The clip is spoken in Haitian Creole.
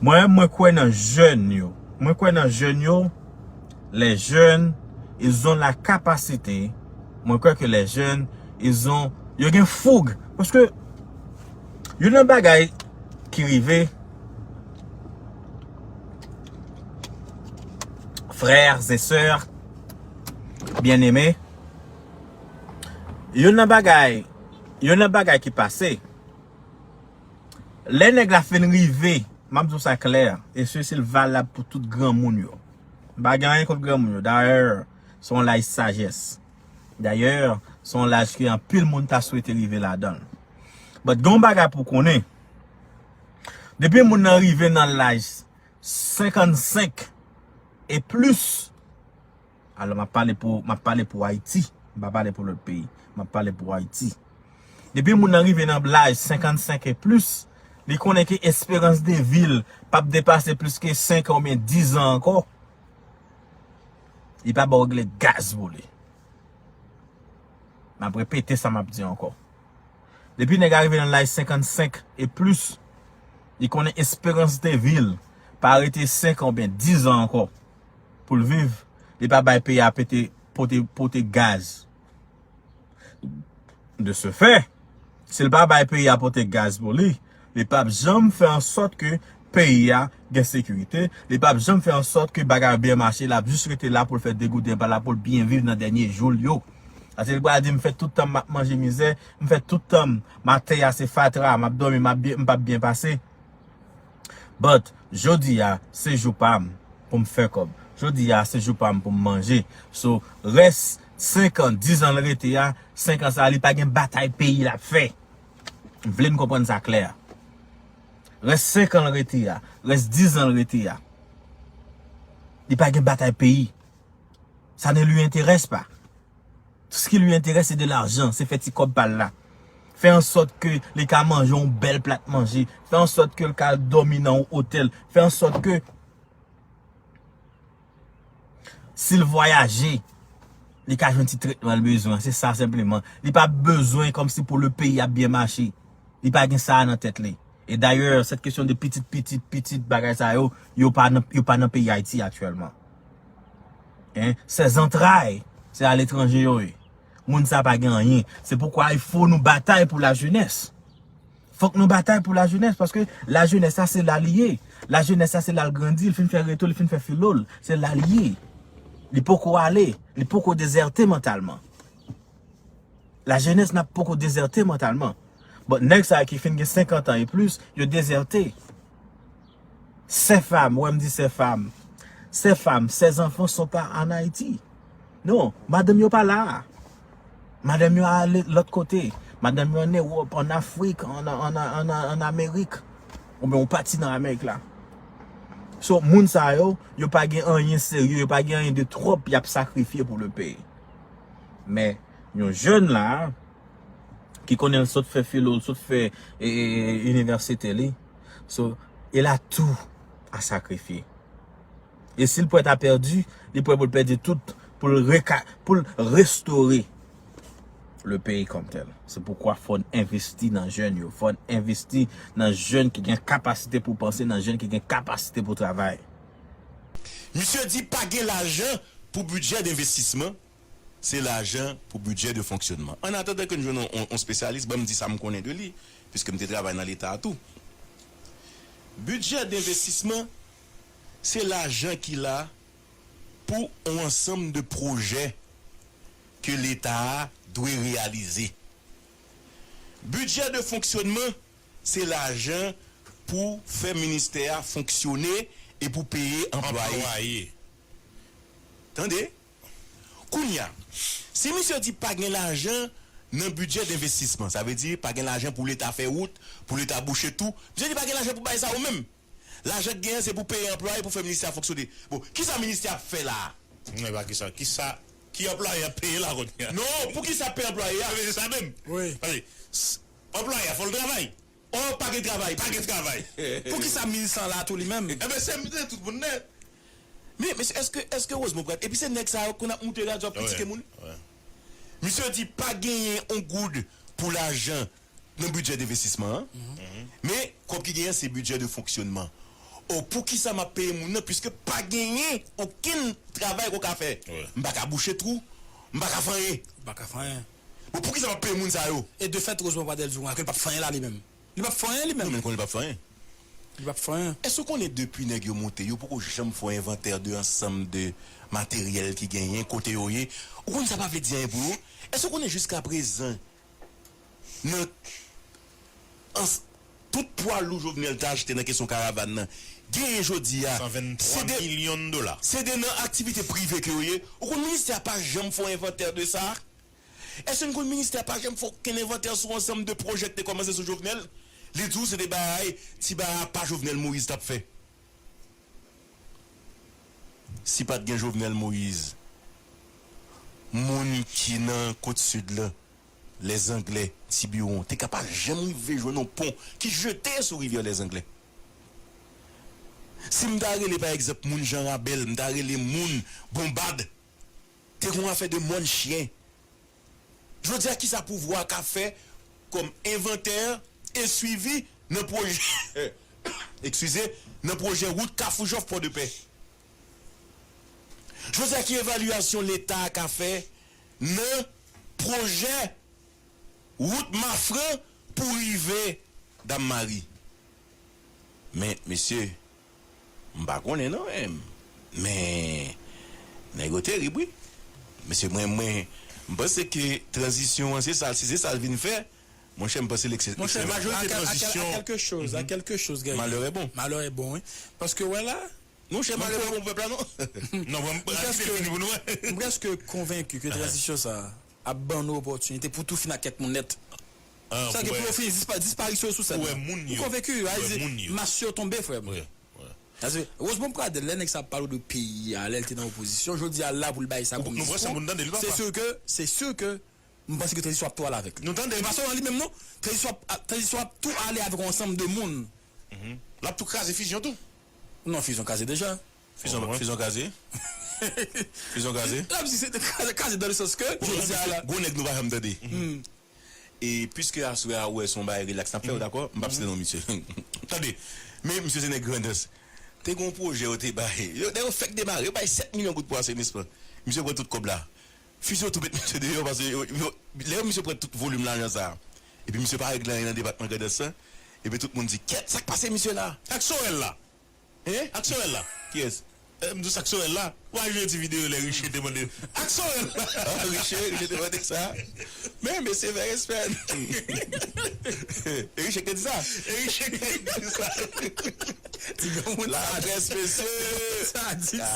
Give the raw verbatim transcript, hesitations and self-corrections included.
Mwen, mwen kwè nan jèn yo. Mwen kwè nan jèn yo. Les jeunes, ils ont la capacité. Mwen kwè ke les jeunes, ils ont, yo gen foug. Paske, youn nan bagay ki rive, frères et sœurs bien-aimés, youn nan bagay, youn nan bagay ki pase, lè nèg la fin rive, m ap di w sa klè, e se, se valab pou tout granmoun yo. M pa gen anyen kont granmoun yo. Dayè, se yon laj sajès. Dayè, se yon laj ke anpil moun ta swete rive ladan l. But gen yon bagay pou w konnen, depi moun nan rive nan laj senkannsenk e plis, alò, m ap pale pou, m ap pale pou Ayiti. M pa pale pou lòt peyi. M ap pale pou Ayiti. Depi moun nan rive nan laj senkannsenk e plis, li konnen ke esperans de vi l p ap depase plis ke senk an oubyen diz an ankò. Li pa ba w regle gaz pou li. M ap repete sa m ap di ankò. Depi nèg la rive nan laj senkannsenk e plis, li konnen esperans de vi l pa rete senk an oubyen diz an ankò pou l viv. Li pa bay peyi a pete, pote, pote gaz. De ce fait, si l pa bay peyi a pote gaz pou li, li p ap janm fè an sòt ke peyi a gen sekirite, li p ap janm fè an sòt ke bagay yo byen mache, l ap jis rete la pou l fè degouden pa la pou l byen viv nan dènye jou l yo. Paske li pral di, "M fè tout tan m ap manje mizè, m fè tout tan m, m atè a se fatra, m ap dòmi, m ap byen, m p ap byen pase." But, jodi a, se jou pa m pou m fè kòb. Jodi a, se jou pa m pou m manje. So, rès senk an, diz an l rete a, senk an sa a, li pa gen batay peyi l ap fè. M vle n konprann sa klè. Rès senk an l rete a, rès diz an l rete a, li pa gen batay peyi. Ça ne lui intéresse pas. Tout ce qui lui intéresse, c'est de l'argent, se fè ti kòb pa l la. Fè an sòt ke li ka manje yon bèl plat manje. Fè an sòt ke l ka dòmi nan yon otèl. Fè an sòt ke si l vwayaje, li ka jwenn ti tretman l bezwen. Se sa senpleman. Li pa bezwen kòmsi pou le peyi ap byen mache. Li pa gen sa a nan tèt li. E dayè, cette question de pitit, pitit, pitit, bagay sa yo, yo pa nan, yo pa nan peyi Ayiti aktyèlman. Hein? Ses entrailles, se aletranje yo ye. Moun sa pa gen anyen. Se poukwa il faut nou batay pou lajenès. Fòk nou batay pou lajenès, paske lajenès sa se la li ye. Lajenès sa se la l grandi, l fin fè reto, l fin fè filo l. Se la li ye. Li poko ale, li poko dezète mantalman. Lajenès n ap poko dezète mantalman. But nèg sa yo ki fin gen senkant an e plis, yo dezète. Ces femmes, wè m di ces femmes. Ces femmes, ces enfants sont pas en Haïti. Non, madanm yo pa la. Madanm yo ale lòt kote. Madanm yo ann Ewòp, ann Afrik, ann, ann, ann, ann, ann Amerik. Oubyen yon pati nan Amerik la. So, moun sa yo, yo pa gen anyen serye, yo pa gen anyen de twòp y ap sakrifye pou le peyi. Men, yon jèn la, ki konnen l sot fè filo, l sot fè, e, e, e, inivèsite li. So, il a tout à sacrifier. E si l prèt a pèdi, li prè pou l pèdi tout pou l reka-, pou l restore le peyi kòm tèl. Se poukwa fò n envesti nan jèn yo. Fò n envesti nan jèn ki gen kapasite pou panse, nan jèn ki gen kapasite pou travay. Misye di pa gen lajan pou bidjè denvestisman, se lajan pou bidjè de fonksyonman. An atandan ke n jwenn yon, yon, yon spesyalis, ban m di sa m konnen de li, piske m te travay nan Leta a tou. Bidjè denvestisman, se lajan ki la pou yon ansanm de pwojè ke Leta a dwe reyalize. Bidjè de fonksyonman, se lajan pou fè ministè a fonksyone e pou peye anplwaye. Anplwaye. Tande? Kounye a, si misye di pa gen lajan nan bidjè denvestisman, sa vle di pa gen lajan pou Leta fè wout, pou Leta bouche twou, misye di pa gen lajan pou bay sa yo menm. Lajan k genyen se pou peye anplwaye, pou fè ministè a fonksyone. Bon, kisa ministè a ap fè la a? Men pa kisa, kisa, ki anplwaye ap peye la kounye a? Non, pou kisa ap peye anplwaye a? Men se sa menm. Wi. Pase, s-, anplwaye a fò l travay. Ò, pa gen travay, pa gen travay. Poukisa minis lan la tou li menm? Enben, se minis tout moun nèt. Men, mesye, èske, èske Rosemond pral, epi se nèg sa yo konn ap moute radyo ap kritike moun? Misye di pa genyen on goud pou lajan nan bidjè denvestisman an. Men, kòb ki genyen, se bidjè de fonksyonman. O, poukisa m ap peye moun nan, piske pa genyen okenn travay ke w ka fè? M pa ka bouche twou, m pa ka fè anyen. Ou pa ka fè anyen. Bon, poukisa m ap peye moun sa yo? E de fèt, Rosemond Pradel di w ke l p ap fè anyen la li menm. Li p ap fè anyen li menm. Non, men konnen li p ap fè anyen. Li p ap fè anyen. Èske w konnen depi nèg yo monte, yo poko janm fè yon envantè de ansanm de materyèl ki genyen, kote yo ye? Ou konn sa pa vle di anyen pou yo? Èske w konnen jiskaprezan, nan, an, tout pwa lou Jovenel te achte nan kesyon karavàn nan, genyen jodi a, se de, se de nan aktivite prive ke yo ye? Ou konn ministè a pa janm fè yon envantè de sa? Èske n konn ministè a pa janm fè okenn envantè sou ansanm de pwojè ki te kòmanse sou Jovenel? Li di w se de bagay, ti bagay apa Jovenel Moïse t ap fè. Si pa t gen Jovenel Moïse, moun ki nan kot sid la, Lèzanglè, Tibiwon, te ka pa janm rive jwenn yon pon ki jete sou rivyè Lèzanglè. Si m ta rele, pa egzanp, moun Jan Rabèl, m ta rele moun Bonbad, te gen yon afè de mòn chyen. Jodi a, kisa pouvwa a ka fè kòm envantè e swivi nan pwojè, eskize, nan pwojè wout Kafou Jòf Pòdepè? Jodi a, ki evalyasyon Leta a ka fè nan pwojè wout Mafran pou rive Dam Mari? Men, mesye, m pa konnen non, men, men nèg yo terib, wi. Mesye, mwen, mwen, m panse ke tranzisyon an, se sa, si se sa l vin fè, monchè, m panse l ekse-, ekselans. Monchè, majorite tranzisyon, a kèlke choz, a kèlke choz, Guerrier. Malè e bon. Malè e bon, wi. Paske, wè la, Monchè, malè e bon pou pèp la, non. Non, mwen, mwen, prèske, fini pou nou, wè. M prèske konvenki ke tranzisyon sa a ap ban nou opòtinite pou tou fini ak kèk moun nèt. Sa ke pou yo fini dispa-, disparisyon yo sou sèn nan. M konvenki, a di, mas yo tonbe, frè m. Paske, Rosemond Pradel, lè nèg sa ap pale w de peyi a, lè l te nan opozisyon, jodi a la pou l bay sa kòm diskou, se si ke, se si ke m panse ke tranzisyon ap tou ale avèk li. Nou tande. E pa sèlman li menm, non. Tranzisyon ap, tranzisyon ap tou ale avèk yon ansanm de moun. L ap tou kraze fizyon tou. Non, fizyon kraze deja. Fizyon, fizyon kraze. Fizyon kraze. L ap di se kraze, kraze dans le sens que, jodi a la. Gwo nèg nou pa janm tande. E piske aswè a, ou wè se yon bagay rilaks n ap fè, w dakò? M p ap site non misye. Tande, men misye se nèg Grandans. Te gen yon pwojè yo te bay. Yo, lè yo fèk demare, yo bay sèt milyon goud pou asenisman. Misye pran tout kòb la. Fizyon tou met misye deyò, paske yo, yo, lè misye pran tout volim lajan sa a, epi misye pa regle anyen nan depatman Grandans lan, epi tout moun di, "Kèt, sa k pase misye la?" Ak Sorèl la. Hein? Ak Sorèl la. Kiyès? Eh, m di w sa k Sorèl la. W a jwe ti videyo lè Riche te mande. Ak Sorèl la. Ah, Riche, Riche te mande sa. Men, mesye, fè respè. E Riche ki te di sa? E Riche ki te di sa. Ti granmoun sa. Laprès, mesye. Sa di sa.